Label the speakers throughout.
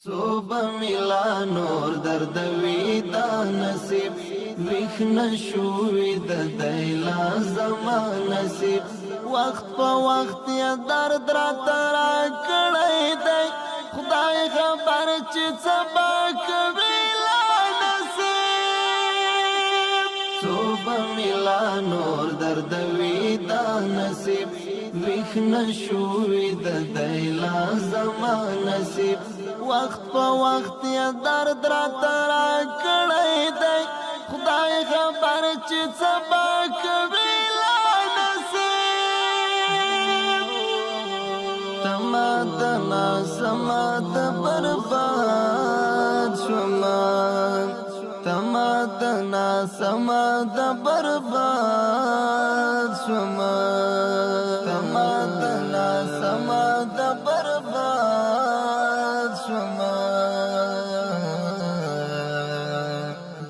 Speaker 1: څوب ملا نور دردوي دا نصیب، ویښ نشوي د دیلا زما نصیب. وخت په وخت یې درد راته راکړی دی، خدای خبر چې څه به کوي لا نصیب. څوب ملا نور دردوي دا نصیب، ویښ نشوي د دیلا زما نصیب. وخت په وخت یې درد راته راکړی دی، خدای خبر چې څه به کوي لا نصیب. تما د ناسما د برباد شوما، تما د ناسما د برباد شوما، تما د ناسما د برباد شوما.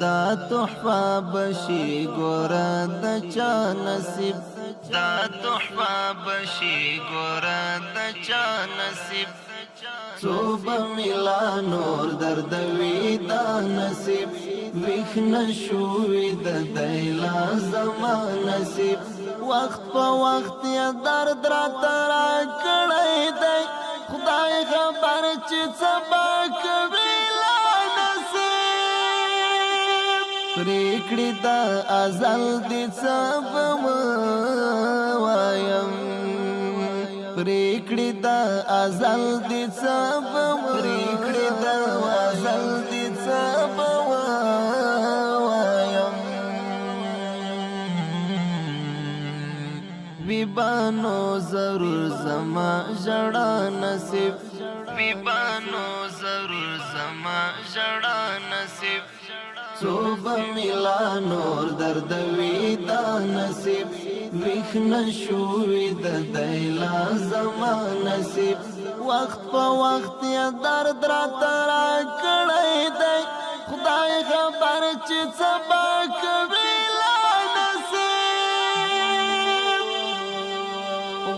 Speaker 1: دا تحفه بشي ګوره د چا نصیب، دا تحفه بشي ګوره د چا نصیب. څوب ملا نور دردوي دا نصیب، ویښ نشوي د دیلا زما نصیب. وخت په وخت یې درد راته راکړی دی، خدای خبر چې څه به کوي لا نصیب. پرېکړې د ازل دې څه به وایم، پرېکړې د ازل دې څه به، پرېکړې د ازل دې څه به وایم. بیبانو ضرور زما ژړا نصیب، بیبانو ضرور زما ژړا نصیب. څوب ملا نور دردوي دا نصیب، ویښ نشوي د دیلا زما نصیب. وخت په وخت یې درد راته راکړی دی، خدای خبر چې څه به کوي لا نصیب.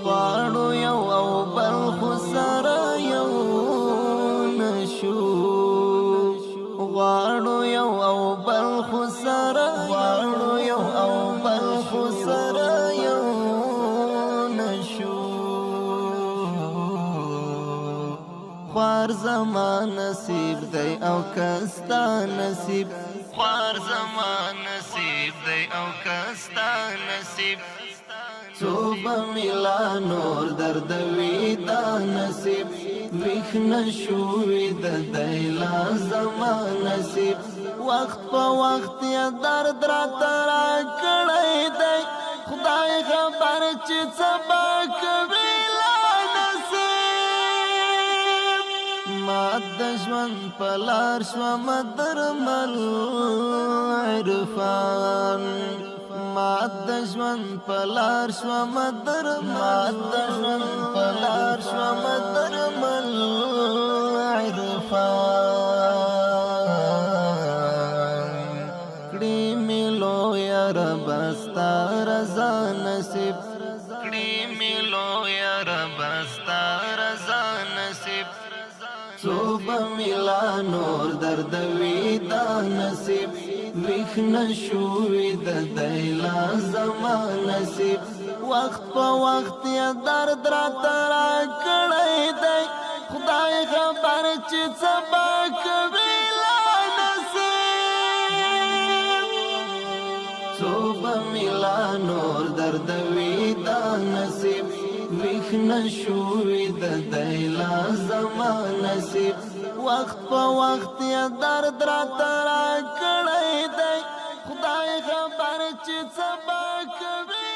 Speaker 1: غواړو یو او بل خو سره یو نشو، غواړو یو او بل خو سره، غواړو یو او بل خو سره یو نشو. خوار زما نصیب دی او کستا نصیب، خوار زما نصیب دی او کستا نصیب. څوب ملا نور دردوي دا نصیب، ویښ نشوي د دیلا زما نصیب. وخت په وخت یې درد راته راکړی دی، خدای خبر چې څه به کوي لا نصیب. ما د ژوند په لار شوم درمل عرفان، ما د ژوند په لار شوم درمل، ما د ژوند په لار شوم درمل عرفان. کړي ملو یا رب ستا رضا نصیب، کړي ملو یا رب ستا رضا نصیب. څوب ملا نور دردوي دا نصیب، ویښ نشوي د دیلا زما نصیب. وخت په وخت یې درد راته راکړی دی، خدای خبر چې څه به کوي لا نصیب. څوب ملا نور دردوي دا نصیب، ویښ نشوي د دیلا زما نصیب. وخت په وخت یې درد راته راکړی دی، خدای خبر چې څه به کوي.